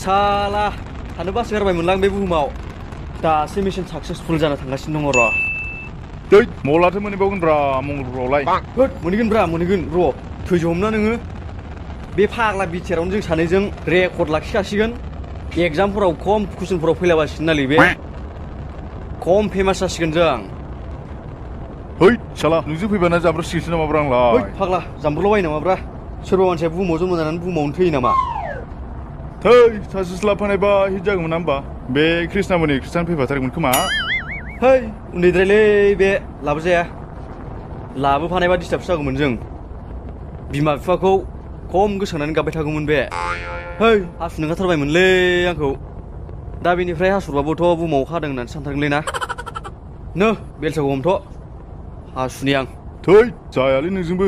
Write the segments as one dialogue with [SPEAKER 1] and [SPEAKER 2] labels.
[SPEAKER 1] साला थानो बासो गारबायमोनलां बे बुहुमाव दासो मिशन साक्सेसफुल जाना थांगासिनो दङ र'।
[SPEAKER 2] दै मलाथो मोनहैबावगोनब्रा मंगलग्रहआवलाय।
[SPEAKER 1] होद मोनहैगोनब्रा मोनहैगोन र' थैज' हमना नोङो। बे फाग्ला बिटिआरावनो जों सानैजों रेकर्ड लाखिखासिगोन। एगजामफोराव खम कुइसनफोराव फैलाबासिगोन नालै बे खम फेमास जासिगोन जों।
[SPEAKER 2] है साला नोंजों फैबाना जाब्रबसिगोनसो नामाब्रा आंलाय।
[SPEAKER 1] है फाग्ला जाम्ब्रलाबायो नामाब्रा सोरबा मानसिया बुहुमाव जन्म जानानै बुहुमावनो थैयो नामा?
[SPEAKER 2] थै सासे लाफानायबा हिट जागौमोन ना होमबा बे कृष्णामोननि खृष्टान फैफाथारगौमोन खोमा।
[SPEAKER 1] है उन्दैद्रायलै बे लाबोजाया लाबोफानायबा डिस्टार्बसो जागौमोन जों। बिमा बिफाखौ खम गोसोखांनानै गाबबाय थागौमोन बे। है हासुनो ओंखारथारबायमोनलै आंखौ। दा बेनिफ्राय हासुरबाबोथ' बुहुमाव अखा हादों होननानै सानथारगोनलै ना। नो बेलसाखौ हमथ' हासुनि आं।
[SPEAKER 2] थै जायालै नोंजोंबो।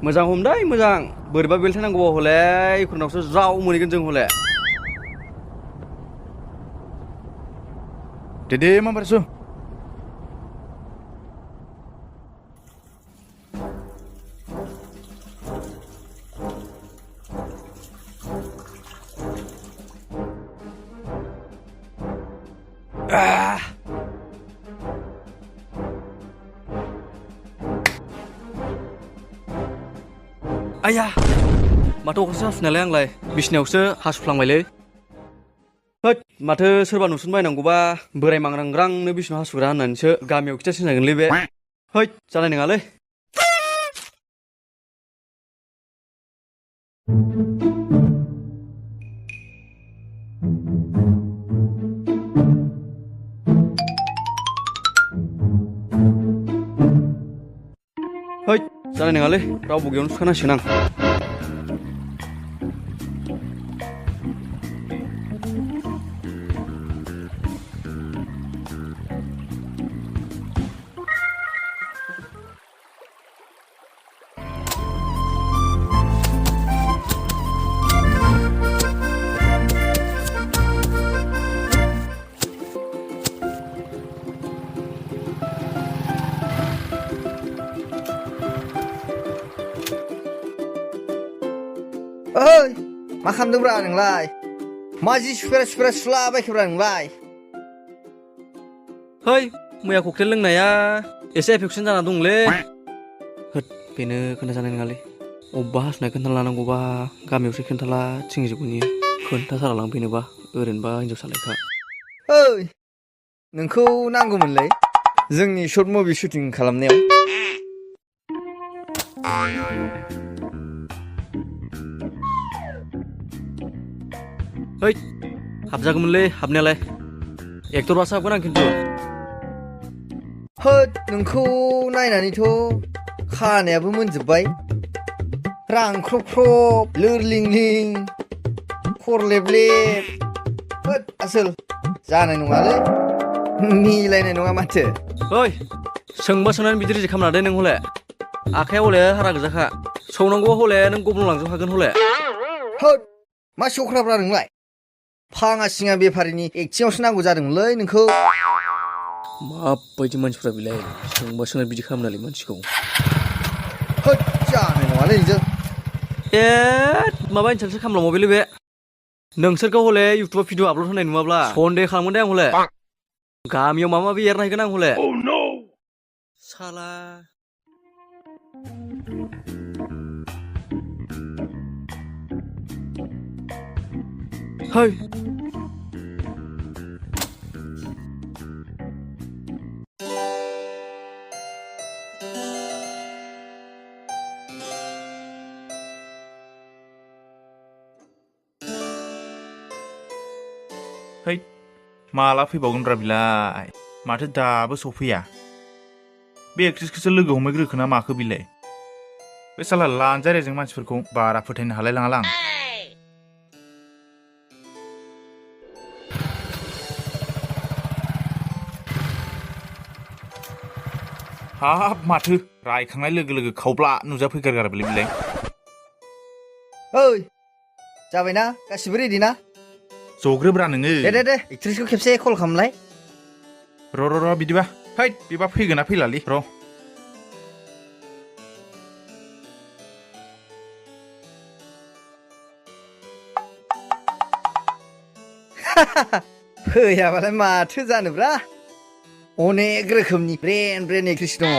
[SPEAKER 1] मोजां हमदै मोजां बोरैबा बेलथाय नांगौबा हले एखुरनावसो ज्राव मोनहैगोन जों हले।
[SPEAKER 2] दे माबारसो।
[SPEAKER 1] आया माथो अखासो हासुनायालाय आंलाय बिसिनायावसो हासुफ्लांबायलै। होद माथो सोरबा नुसनबायनांगौबा बोराय मांग्रांग्रांनो बिसिनाव हासुग्रा होननानैसो गामियाव खिथासिनजागोनलै बे। हैद जानाय नङालै। हैद जानाय नङालै रावबो गैयावनो सुखानांसिगोन आं।
[SPEAKER 3] ओइ मा खालामदोंब्रा नोंलाय? मा जि सुफेरा सुलाबायखोब्रा नोंलाय?
[SPEAKER 1] है मैया ककटेल लोंनाया एसे एफेक्सन जाना दंलै। होद बेनो खोन्थाजानाय नङालै। अबेबा हासुनाय खोन्थाना लानांगौबा गामियावसो खोन्थाला थिंजोबगोन इयो। खोन्थाथारा लांफैनोबा ओरैनोबा हिनजावसालायखा।
[SPEAKER 3] ओइ नोंखौ नांगौमोनलै जोंनि सर्ट मुभि शुटिं खालामनायाव।
[SPEAKER 1] है हाबजागौमोनलै हाबनायालाय एक्टरबासो हाबगोन आं खिन्थु।
[SPEAKER 3] होद नोंखौ नायनानैथ' खानायाबो मोनजोब्बाय रांख्रब ख्रब लोरलिंलिं खर लेबलेब। होद आसोल जानाय नङालै मिलायनाय नङा माथो।
[SPEAKER 1] ओइ सोंबा सोंनानै बिदि रिजेक्ट खालामना दे नों हले। आखाइया हले हारा गोजाखा सौनांगौबा हले नों गब्लंलांजोबखागोन हले।
[SPEAKER 3] होद मा सख्राब्रा नोंलाय? फाङा सिङा बेफारिनि एक्टिंआवसो नांगौ जादोंमोनलै नोंखौ।
[SPEAKER 1] माबायदि मानसिफ्रा बेलाय सोंबा सोंनानै बिदि खालामनालै मानसिखौ।
[SPEAKER 3] होद जानाय नङालै नोंजों।
[SPEAKER 1] ए माबा इन्सालसो खालामलांबायलै बे। नोंसोरखौ हले इउटुबाव भिडिअ आपल'ड होनाय नुवाब्ला सन्देह खालामगोन दे आं हले। गामियाव माबा माबि एरना हैगोन आं हले। साला है
[SPEAKER 2] है माला फैबावगोनब्रा बिलाय माथो दाबो सफैया। बे एक्ट्रिसखौसो लोगो हमहैग्रोखो ना माखो बिलाय। बे साला लानजारिजों मानसिफोरखौ बारा फोथायनो हालाय लाङालां। हाब माथो रायखांनाय लोगो लोगो खावब्ला नुजाफैगारगारबायलै बिलाय।
[SPEAKER 3] ओइ जाबायना गासिबो रेडि ना?
[SPEAKER 2] जग्रोब्रा नोङो।
[SPEAKER 3] दे एक्ट्रिसखौ खेबसे कल खालामलाय।
[SPEAKER 2] र' बिदिबा है बेबा फैगोन ना फैलालै र'।
[SPEAKER 3] फैयाबालाय माथो जानोब्रा अनेक रोखोमनि ब्रेन्ड एक्ट्रेस दङ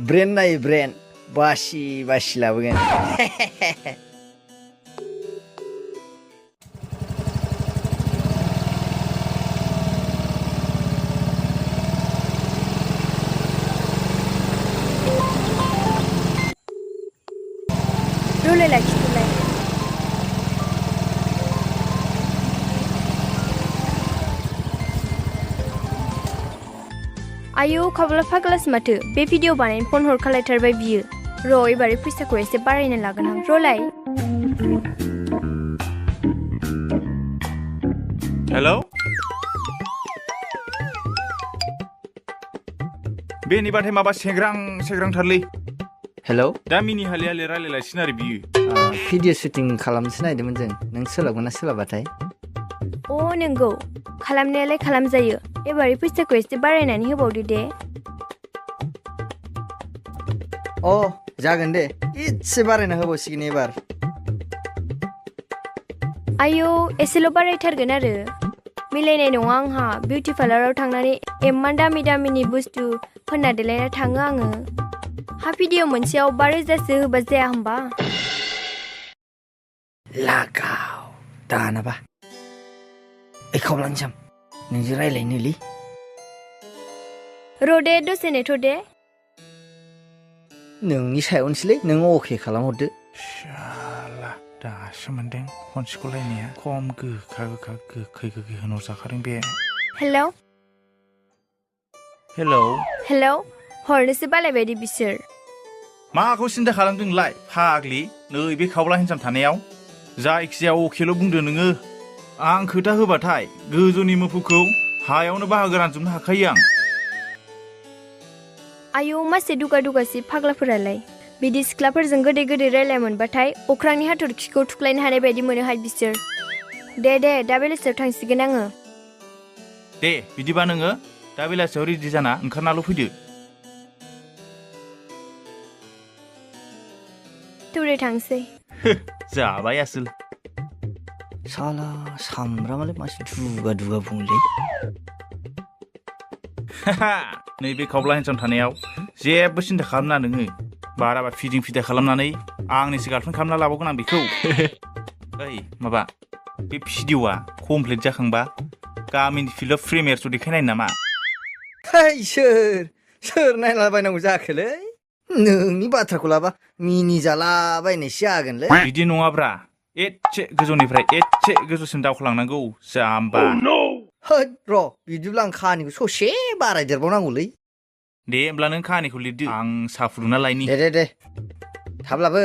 [SPEAKER 3] ब्रेन्ड नायै ब्रेन्ड बासि बासि लाबोगोन
[SPEAKER 4] रोलै लाखिथ'लाय आयौ खावब्ला फाग्लासो माथो बे भिडिअ बानायनो फन हरखालायथारबाय बियो र' एबारै फैसाखौ एसे बारायनो लागोन आं र'लाय
[SPEAKER 2] हेलौ बेनिबाथाय माबा सेग्रांथारलै
[SPEAKER 3] हेलौ
[SPEAKER 2] दा मिनि हाले हाले रायलायलायसिन आरो बियो
[SPEAKER 3] भिडिअ शुटिं खालामनोसो नागिरदोंमोन जों नों सोलाबगोन ना सोलाबाथाय
[SPEAKER 4] अ नंगौ खालामनायालाय खालामजायो एबारै फैसाखौ एसे बारायनानै होबावदो दे
[SPEAKER 3] अ जागोन दे इसे बारायना होबावसिगोन एबार
[SPEAKER 4] आयौ एसेल' बारायथारगोन आरो मिलायनाय नङा आंहा बिउटि पार्लाराव थांनानै एम्मान दामिनि बुस्थु फोनना देलायना थाङो आङो हा भिडिअ मोनसेयाव 5,000सो होबा जाया होमबा
[SPEAKER 3] लागाव दानाबा खावब्लानिसाम नोंजों रायलायनोलै
[SPEAKER 4] र' दे दसे नेथ' दे
[SPEAKER 3] नोंनि सायावनोसैलै नों अके खालामहरदो
[SPEAKER 2] शाला दासो मोनदों खनसेखौलायनाया खम गोखै गोखै होनहरजाखादों बे
[SPEAKER 4] हेलौ
[SPEAKER 2] हेलौ
[SPEAKER 4] हरनोसो बालायबायदि बिसोर
[SPEAKER 2] माखौ सिन्था खालामदों नोंलाय फाग्लि नैबे खावब्ला हिनजाव थानायाव जायखिजाया अकेल' बुंदो नोङो आं खोथा होबाथाय गोजौनि मोफौखौ हायावनो बाहागो रानजोबनो हाखायो आं
[SPEAKER 4] आयौ मासे दुगा फाग्लाफोरालाय बिदि सिख्लाफोरजों गोदै रायलाय मोनबाथाय अख्रांनि हाथरखिखौ थुख्लायनो हानाय बायदि मोनोहाय बिसोर दे दा बेलासियाव थांसिगोन आङो
[SPEAKER 2] दे बिदिबा नोङो दा बेलासियाव रेडि जाना ओंखारनाल' फैदो
[SPEAKER 4] थौरे थांसै
[SPEAKER 2] जाबाय आसोल
[SPEAKER 3] साला सामब्रामालाय मासे दुगा बुंलै
[SPEAKER 2] नैबे खावब्ला हिनजाव थानायाव जेबो सिन्था खालामना नोङो बाराबा फिदा खालामनानै आंनिसो गार्लफ्रेन्ड खालामना लाबावगोन आं बेखौ ओइ माबा बे भिडिअआ कमप्लिट जाखांबा गामिनि फिल्डआव प्रिमियार श' देखायनाय नामा
[SPEAKER 3] सोर नायलाबायनांगौ जाखोलै नोंनि बाथ्राखौ लाबा मिनि जालाबायनायसो जागोनलै
[SPEAKER 2] बिदि नङाब्रा एसे गोजौनिफ्राय एसे गोजौसिम दावखोलांनांगौ जाम्बा
[SPEAKER 3] होद र' बिदिब्ला आं खाहानिखौ ससे बारायदेरबावनांगौलै
[SPEAKER 2] दे होमब्ला नों खाहानिखौ लिरदो आं साहा फुदुंना लायनि
[SPEAKER 3] दे थाबलाबो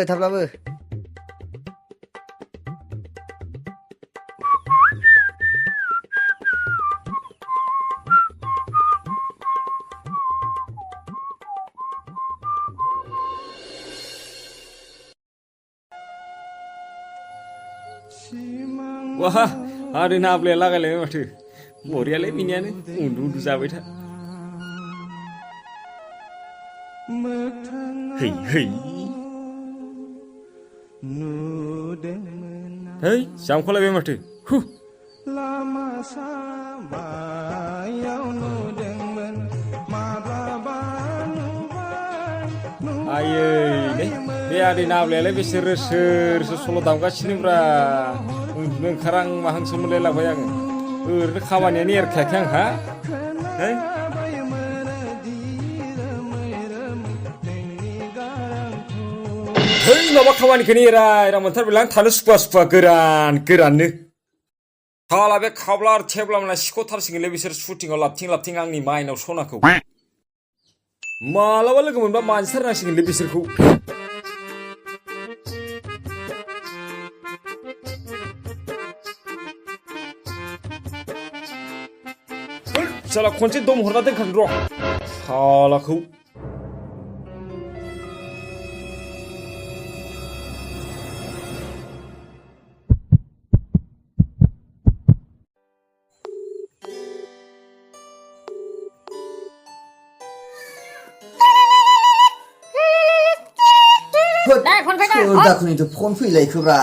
[SPEAKER 5] वाह आरो नाब्लाया लागायलायबाय माथो बरियालै बिनियानो उन्दु जाबाय था है जामख'लायबाय माथो आयै बे आदै नाब्लायालाय बिसोरो सोरसो सल' दामगासिनोब्रा उन्दुनो ओंखारां माहांसो मोनलायलांबाय आङो ओरैनो खामानियानो एरखायाखै आंहा है माबा खामानिखौनो एरा मोनथारबायलां थानो सुखुवा गोराननो हाला बे खावब्ला आरो थेब्ला मोना सिख'थारसिगोनलै बिसोर शुटिंआव लाबथिं आंनि माइनाव सनाखौ मालाबा लोगो मोनबा मानसिथारनांसिगोनलै बिसोरखौ साला खनसे दम हरना दोनखानो र' सालाखौ
[SPEAKER 3] दाखुनिथ' फन फैलायखोब्रा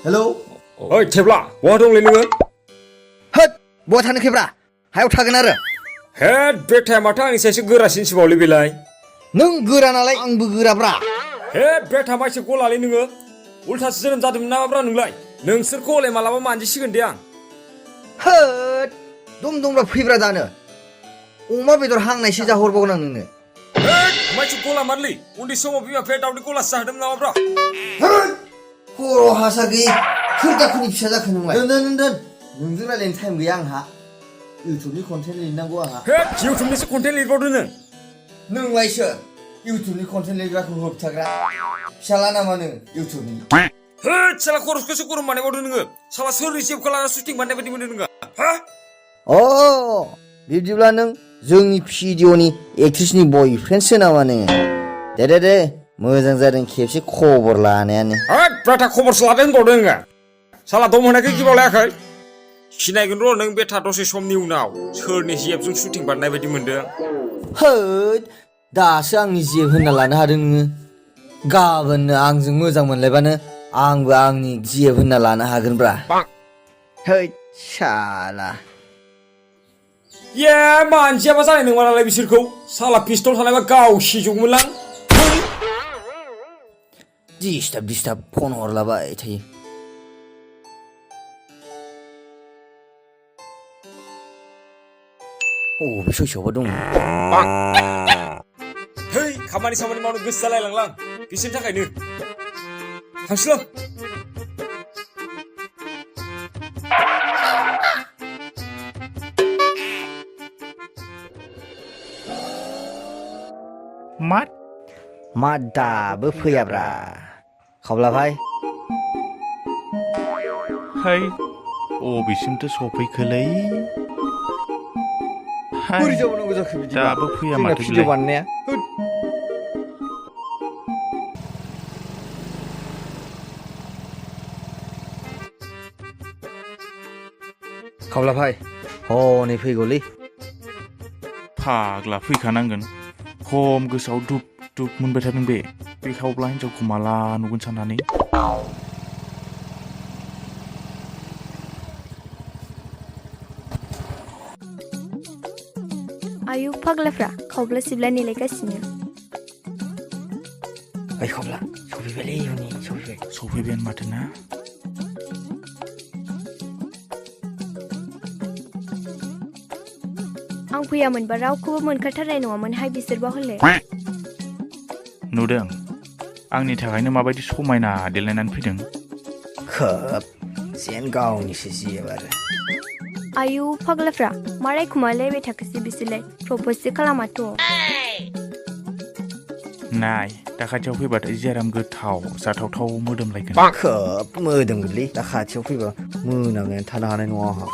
[SPEAKER 3] हेलौ
[SPEAKER 5] ओइ थेब्ला बहा दंलै नोङो
[SPEAKER 3] होद बहा थानोखैब्रा हायाव थागोन आरो
[SPEAKER 5] हेद बेटाया माथो आंनि सायसो गोरासिनसोबावलै बेलाय
[SPEAKER 3] नों गोरा नालाय आंबो गोराब्रा
[SPEAKER 5] हेद बेटा माइसो गलालै नोङो उल्थासो जोनोम जादोंमोन नामाब्रा नोंलाय नोंसोरखौ हले मालाबा मानजिसिगोन दे आं
[SPEAKER 3] होद दम दमब्रा फैब्रा दानो अमा बेदर हांनायसो जाहरबावगोन आं नोंनो
[SPEAKER 5] हेद माइसो गला मारलै उन्दै समाव बिमा बिफाया दावदै गलासो जाहोदोंमोन नामाब्रा
[SPEAKER 3] होद खर' हासा गैयि सोर दाखोनि फिसा जाखो नोंलाय दोन नोंजों रायलायनो टाइम गैया आंहा इउटुबनि कन्टेन्ट लिरनांगौ आंहा
[SPEAKER 5] हेद इउटुबनिसो कन्टेन्ट लिरबावदो
[SPEAKER 3] नोंलायसो इउटुबनि कन्टेन्ट लिरग्राखौ होबथाग्रा फिसाला नामा नों इउटुबनि
[SPEAKER 5] हेद साला खरसखौसो गरम बानायबावदो नोङो साला सोरनि जेबखौ लाना सुटिं बानायनाय बायदि मोनदों नोङो हा
[SPEAKER 3] अ बिब्दिब्ला नों जोंनि भिडिअनि एक्ट्रिसनि बयफ्रेन्डसो नामा नोङो दे मोजां जादों खेबसे खबर लानायानो
[SPEAKER 5] हेद बेटा खबरसो लादों होनबावदों नोङो साला दम होनायखौ गिबाव लायाखै सिनायगोन र' नों बेटा दसे समनि उनाव सोरनि जेबजों सुटिं बानायनाय बायदि मोनदों
[SPEAKER 3] होद दासो आंनि जेब होनना लानो हादों नोङो गाबोननो आंजों मोजां मोनलायबानो आंबो आंनि जेब होनना लानो हागोनब्रा हैद साला
[SPEAKER 5] ये मानसियाबा जानाय नङा नालाय बिसोरखौ साला पिस्तल थानायबा गावसिजौमोनलां
[SPEAKER 3] दिस्टार्ब फन हरलाबाय थायो बे ससेयावबा दङ
[SPEAKER 5] है खामानि मावनो गोसो जालायलांलां बिसोरनि थाखायनो थांसैलां
[SPEAKER 3] मा दाबो फैयाब्रा खावब्ला भाई
[SPEAKER 2] है अबेसिमथो सफैखोलै
[SPEAKER 3] बोरै जाबावनांगौ जाखो बिदि
[SPEAKER 2] दाबो फैया माथो
[SPEAKER 3] भिडिअ बानायनाया खावब्ला भाई हनै फैगौलै
[SPEAKER 2] फाग्ला फैखानांगोन खम गोसोआव दुब मोनबाय थादों बे खावब्ला हिनजावखौ माला नुगोन साननानै
[SPEAKER 4] आयु फाग्लाफ्रा खावब्ला सिब्ला नेलायगासिनो
[SPEAKER 3] ओइ खावब्ला सफैबायलै हनै
[SPEAKER 2] सफैबायानो माथो ना
[SPEAKER 4] आं फैयामोनबा रावखौबो मोनखाथारनाय नङामोनहाय बिसोरबा हले
[SPEAKER 2] नुदों आंनि थाखायनो माबायदि समायना देलायनानै फैदों
[SPEAKER 3] खोब जेन गावनिसो जेब आरो
[SPEAKER 4] आयु फाग्लाफ्रा मा रायखुमालायबाय थाखोसै बिसोरलाय प्रप'जसो खालामाथ'
[SPEAKER 2] नाय दा खाथियाव फैबाथाय जेराम गोथाव जाथावथाव मोदोमलायगोन
[SPEAKER 3] खोब मोदोमगोनलै दा खाथियाव फैबा मोनामनानै थानो हानाय नङा आंहा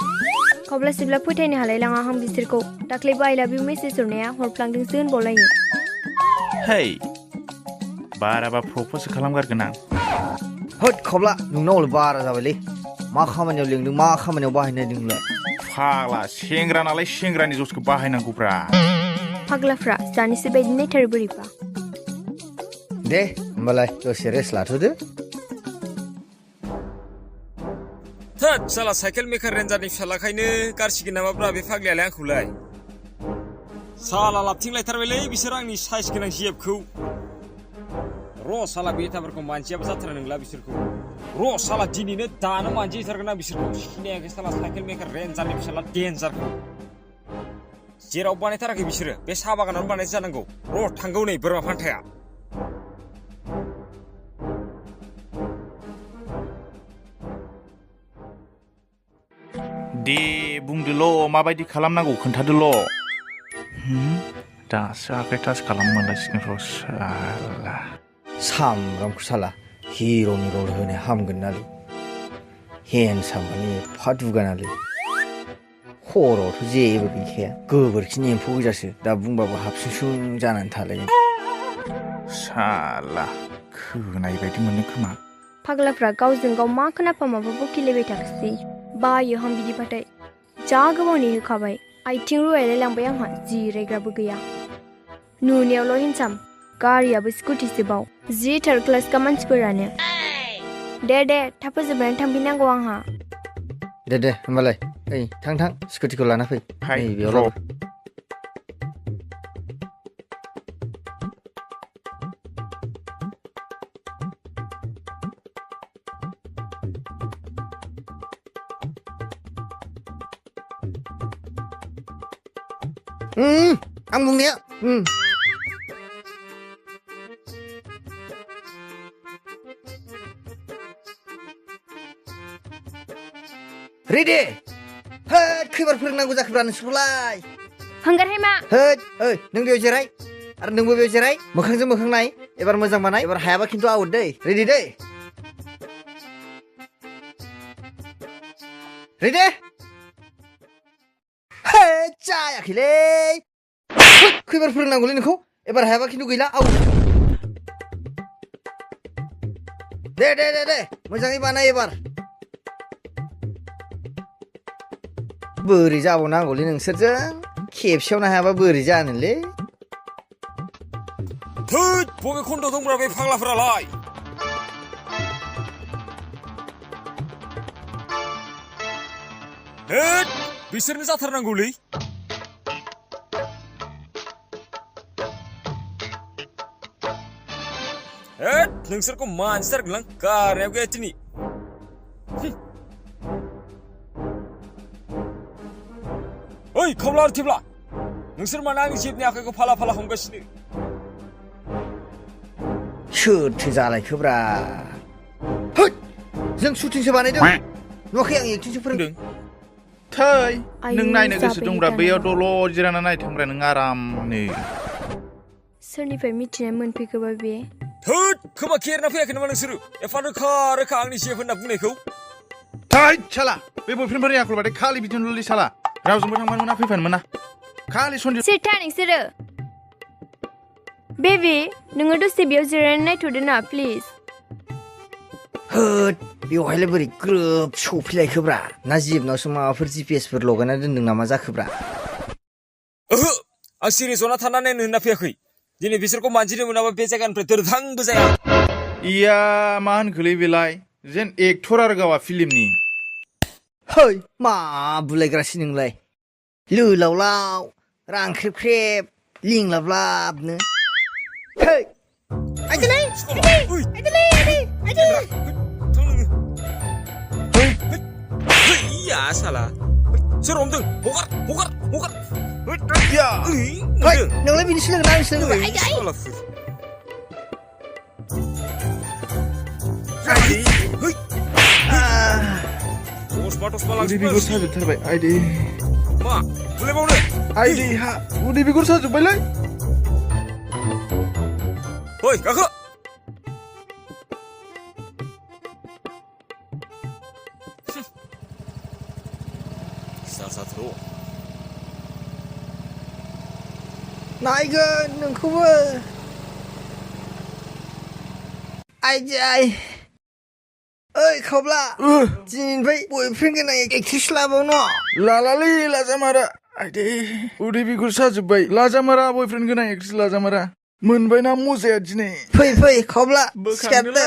[SPEAKER 4] खावब्ला सिब्ला फोथायनो हालायलाङा आं बिसोरखौ दाख्लैबो आइ लाभ इउ मेसेज हरनाया हरफ्लांदोंसो होनबावलायो
[SPEAKER 2] है बाराबा प्रप'जसो खालामगारगोन आं
[SPEAKER 3] होद खावब्ला नोंनाव हले बारा जाबायलै मा खामानियाव लिंदों मा खामानियाव बाहायनो नोंलाय
[SPEAKER 2] फाग्ला सेंग्रा नालाय सेंग्रानि जसखौ बाहायनांगौब्रा
[SPEAKER 4] फाग्लाफ्रा जानोसो बायदि नायथारो बोरैबा
[SPEAKER 3] दे होमबालाय दसे रेस्ट लाथ'दो
[SPEAKER 5] थोद साला साइकेल मेकार रेन्जारनि फिसालाखायनो गारसिगोन नामाब्रा बे फाग्लायालाय आंखौलाय साला लाबथिंलायथारबायलै बिसोर आंनि साइज गोनां जेबखौ र' साला बेटाफोरखौ मानसियाबो जाथारा नंला बिसोरखौ र' साला दिनैनो दानो मानजिहैथारगोन आं बिसोरखौ सिनायाखै साला साइकेल मेकार रेन्जारनि फिसाला डेन्जारखौ जेराव बानायथाराखै बिसोरो बे साहा बागानावनो बानायसो जानांगौ र' थांगौ नै बोरमा फान्थाया
[SPEAKER 2] दे बुंदोल' माबायदि खालामनांगौ खोन्थादोल' दासो आखाइ टाच खालामनो मोनलायसिगोन र' साला
[SPEAKER 3] सामब्रामखौ साला हिर'नि रल होनो हामगोन नालै हेन्डसाम माने एफा दुगानालै खर'आवथ' जेबो गैखाया गोबोरखिनि एम्फौ गोजासो दा बुंबाबो हाबसुंसुं जानानै थालायो
[SPEAKER 2] साला खोनाय बायदि मोनो खोमा
[SPEAKER 4] फाग्लाफ्रा गावजों गाव मा खोनाफा माबा बखिलायबाय थाखोसै बायो आं बिदिबाथाय जा गोबाव नेहोखाबाय आथिं रुवायलायलांबाय आंहा जिरायग्राबो गैया नुनायावल' हेन्डसाम गारियाबो स्कुटिसोबाव जि थार्ड क्लासका मानसिफोरानो दे थाब फोजोबनानै थांफिननांगौ आंहा
[SPEAKER 3] दे होमबालाय ओइ थां स्कुटिखौ लाना फै
[SPEAKER 2] हाय,
[SPEAKER 3] नै बेयाव
[SPEAKER 2] र'।
[SPEAKER 3] लाबो आं बुंनाया रेडि होद खैबार फोरोंनांगौ जाखोब्रा नोंसोरखौलाय
[SPEAKER 4] हंगारहाय मा
[SPEAKER 3] होद ओइ नों बेयाव जिराय आरो नोंबो बेयाव जिराय मोखांजों मोखां नाय एबार मोजां बानाय एबार हायाबा खिन्थु आउट दै रेडि दै रेडि होद जायाखैलै खैबार फोरोंनांगौलै नोंखौ एबार हायाबा खिन्थु गैला आउट दे मोजाङै बानाय एबार बोरै जाबावनांगौलै नोंसोरजों खेबसेयावनो हायाबा बोरै जानोलै
[SPEAKER 5] थोद बबे खन्द दंब्रा बे फाग्लाफोरालाय होद बिसोरनो जाथारनांगौलै होद नोंसोरखौ मानसिथारगोनलां गारनायाव गैया दिनै ओइ खावला आरो थेब्ला नोंसोर मानो आंनि जेबनि आखाइखौ फाला हमगासिनो
[SPEAKER 3] सोरथो जालायखोब्रा होद जों शुटिंसो बानायदों नुवाखै आं एक्टिंसो फोरोंदों
[SPEAKER 2] थै
[SPEAKER 4] आयु,
[SPEAKER 2] नों नायनो गोसो
[SPEAKER 4] जाबाय
[SPEAKER 2] दंब्रा
[SPEAKER 4] दाना।
[SPEAKER 2] बैयाव दलद जिरायना नायथोंब्रा नों आरामनो
[SPEAKER 4] सोरनिफ्राय मिथिनाय मोनफैखोबा बे
[SPEAKER 5] थोद खोमा केरना फैयाखै नामा नोंसोरो एफा रोखा आंनि जेब होनना बुंनायखौ
[SPEAKER 2] थै साला बे बयफ्रेन्डफोरनि आखल बादि खालि बिदिनोलै साला रावजोंबो थांफानो मोना फैफानो मोना खालि सन्देह
[SPEAKER 4] सोरथा नोंसोरो बेबी नोङो दसे बेयाव जिरायनानै नायथ'दो ना प्लिज
[SPEAKER 3] होद बेवहायलाय बोरै ग्रोब सौफैलायखोब्रा ना जिबनावसो माबाफोर GPS फोर लगायना दोनदों नामा जाखोब्रा
[SPEAKER 5] ओहो आं सिरि जना थानानै नायनो होनना फैयाखै दिनै बिसोरखौ मानजिनो मोनाबा बे जायगानिफ्राय दोरथांबो जाया
[SPEAKER 2] इया मा होनखोलै बेलाय जेन एक्टर आरो गावा फिल्मनि
[SPEAKER 3] है मा बुलायग्रासै नोंलाय लोलावलाव रांख्रेब लिंलाबलाबनो है आइदोलै
[SPEAKER 5] या साला सोर हमदों हगार
[SPEAKER 2] या
[SPEAKER 3] है नोंलाय बिनि सोलोंना आं सोलोंबाय
[SPEAKER 2] उदै बिगुर साजोबथारबाय आइदै
[SPEAKER 5] मा बुलायबावनो
[SPEAKER 2] आइदै हा उदै बिगुर साजोबबायलै
[SPEAKER 5] ओइ गाखो साथ्र'
[SPEAKER 3] नायगोन नोंखौबो आइजाय ओइ खावब्ला दिनैनिफ्राय बयफ्रेन्ड गोनां एक्ट्रेस लाबावनो
[SPEAKER 2] लालालै लाजामारा आइदै उदै बिगुर साजोबबाय लाजामारा बयफ्रेन्ड गोनां एक्ट्रेस लाजामारा मोनबायना मजाया दिनै
[SPEAKER 3] फै खावब्ला
[SPEAKER 2] बोखांदोलै